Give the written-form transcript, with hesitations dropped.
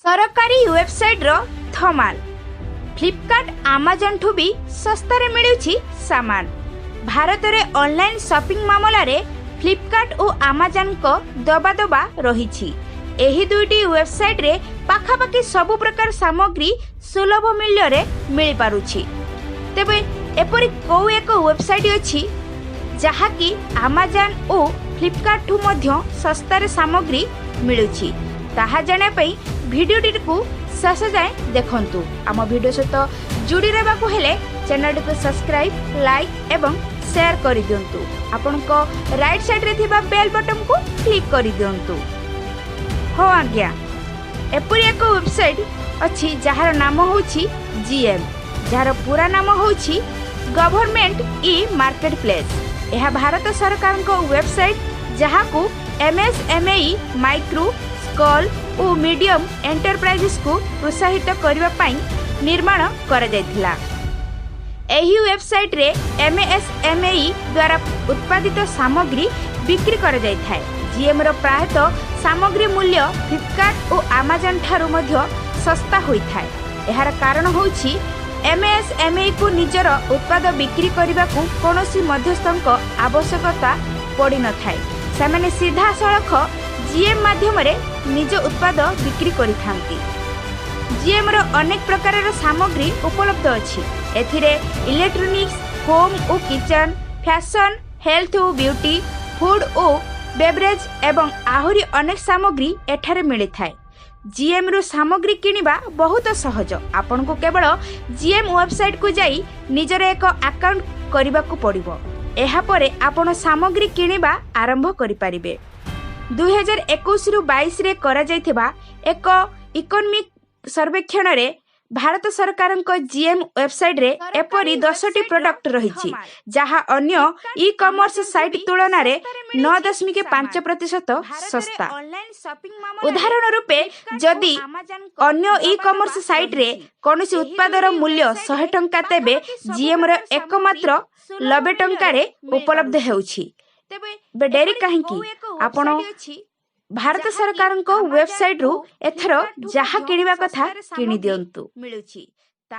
ସରକାରୀ ୱେବସାଇଟ୍ର ଧମାଲ। ଫ୍ଲିପକାର୍ଟ, ଆମାଜନଠୁ ବି ଶସ୍ତାରେ ମିଳୁଛି ସାମାନ। ଭାରତରେ ଅନଲାଇନ୍ ସପିଂ ମାମଲାରେ ଫ୍ଲିପକାର୍ଟ ଓ ଆମାଜନଙ୍କ ଦବଦବା ରହିଛି। ଏହି ଦୁଇଟି ୱେବସାଇଟ୍ରେ ପାଖାପାଖି ସବୁ ପ୍ରକାର ସାମଗ୍ରୀ ସୁଲଭ ମୂଲ୍ୟରେ ମିଳିପାରୁଛି। ତେବେ ଏପରି କେଉଁ ଏକ ୱେବସାଇଟ୍ ଅଛି, ଯାହାକି ଆମାଜନ ଓ ଫ୍ଲିପକାର୍ଟଠୁ ମଧ୍ୟ ଶସ୍ତାରେ ସାମଗ୍ରୀ ମିଳୁଛି, ତାହା ଜାଣିବା ପାଇଁ ଭିଡ଼ିଓଟିକୁ ଶେଷ ଯାଏଁ ଦେଖନ୍ତୁ। ଆମ ଭିଡ଼ିଓ ସହିତ ଯୋଡ଼ି ରହିବାକୁ ହେଲେ ଚ୍ୟାନେଲଟିକୁ ସବସ୍କ୍ରାଇବ୍, ଲାଇକ୍ ଏବଂ ସେୟାର କରିଦିଅନ୍ତୁ। ଆପଣଙ୍କ ରାଇଟ୍ ସାଇଡ଼୍ରେ ଥିବା ବେଲ୍ ବଟନ୍କୁ କ୍ଲିକ୍ କରିଦିଅନ୍ତୁ। ହଁ ଆଜ୍ଞା, ଏପରି ଏକ ୱେବସାଇଟ୍ ଅଛି, ଯାହାର ନାମ ହେଉଛି ଜିଏମ୍, ଯାହାର ପୁରା ନାମ ହେଉଛି ଗଭର୍ଣ୍ଣମେଣ୍ଟ ଇ ମାର୍କେଟ ପ୍ଲେସ୍। ଏହା ଭାରତ ସରକାରଙ୍କ ୱେବସାଇଟ୍, ଯାହାକୁ ଏମ୍ଏସ୍ଏମ୍ଇ, ମାଇକ୍ରୋ, ସ୍ମଲ୍ ଓ ମିଡିୟମ୍ ଏଣ୍ଟରପ୍ରାଇଜେସକୁ ପ୍ରୋତ୍ସାହିତ କରିବା ପାଇଁ ନିର୍ମାଣ କରାଯାଇଥିଲା। ଏହି ୱେବସାଇଟ୍ରେ ଏମ୍ଏସ୍ଏମ୍ଇ ଦ୍ୱାରା ଉତ୍ପାଦିତ ସାମଗ୍ରୀ ବିକ୍ରି କରାଯାଇଥାଏ। ଜିଏମ୍ର ପ୍ରାୟତଃ ସାମଗ୍ରୀ ମୂଲ୍ୟ ଫ୍ଲିପକାର୍ଟ ଓ ଆମାଜନ ଠାରୁ ମଧ୍ୟ ଶସ୍ତା ହୋଇଥାଏ। ଏହାର କାରଣ ହେଉଛି, ଏମ୍ଏସ୍ଏମ୍ଇକୁ ନିଜର ଉତ୍ପାଦ ବିକ୍ରି କରିବାକୁ କୌଣସି ମଧ୍ୟସ୍ଥଙ୍କ ଆବଶ୍ୟକତା ପଡ଼ିନଥାଏ। ସେମାନେ ସିଧାସଳଖ ଜିଏମ୍ ମାଧ୍ୟମରେ ନିଜ ଉତ୍ପାଦ ବିକ୍ରି କରିଥାନ୍ତି। ଜିଏମ୍ର ଅନେକ ପ୍ରକାରର ସାମଗ୍ରୀ ଉପଲବ୍ଧ ଅଛି। ଏଥିରେ ଇଲେକ୍ଟ୍ରୋନିକ୍ସ, ହୋମ୍ ଓ କିଚେନ୍, ଫ୍ୟାସନ୍, ହେଲ୍ଥ ଓ ବ୍ୟୁଟି, ଫୁଡ୍ ଓ ବେଭରେଜ୍ ଏବଂ ଆହୁରି ଅନେକ ସାମଗ୍ରୀ ଏଠାରେ ମିଳିଥାଏ। ଜିଏମ୍ରୁ ସାମଗ୍ରୀ କିଣିବା ବହୁତ ସହଜ। ଆପଣଙ୍କୁ କେବଳ ଜିଏମ୍ ୱେବସାଇଟ୍କୁ ଯାଇ ନିଜର ଏକ ଆକାଉଣ୍ଟ କରିବାକୁ ପଡ଼ିବ। ଏହାପରେ ଆପଣ ସାମଗ୍ରୀ କିଣିବା ଆରମ୍ଭ କରିପାରିବେ। 2021ରୁ 22ରେ କରାଯାଇଥିବା ଏକ ଇକୋନୋମିକ୍ ସର୍ବେକ୍ଷଣରେ ଭାରତ ସରକାରଙ୍କ ଜିଏମ୍ ୱେବସାଇଟ୍ରେ ଏପରି 10ଟି ପ୍ରଡକ୍ଟ ରହିଛି, ଯାହା ଅନ୍ୟ ଇ କମର୍ସ ସାଇଟ୍ ତୁଳନାରେ 9.5% ଶସ୍ତା। ଉଦାହରଣ ରୂପେ, ଯଦି ଅନ୍ୟ ଇ କମର୍ସ ସାଇଟ୍ରେ କୌଣସି ଉତ୍ପାଦର ମୂଲ୍ୟ 100 ଟଙ୍କା, ତେବେ ଜିଏମ୍ର ଏକମାତ୍ର 90 ଟଙ୍କାରେ ଉପଲବ୍ଧ ହେଉଛି। ତେବେ ଡେରି କାହିଁକି? ଆପଣ ଭାରତ ସରକାରଙ୍କ ୱେବସାଇଟ୍ରୁ ଏଥର ଯାହା କିଣିବା କଥା କିଣିଦିଅନ୍ତୁ। ମିଳୁଛି।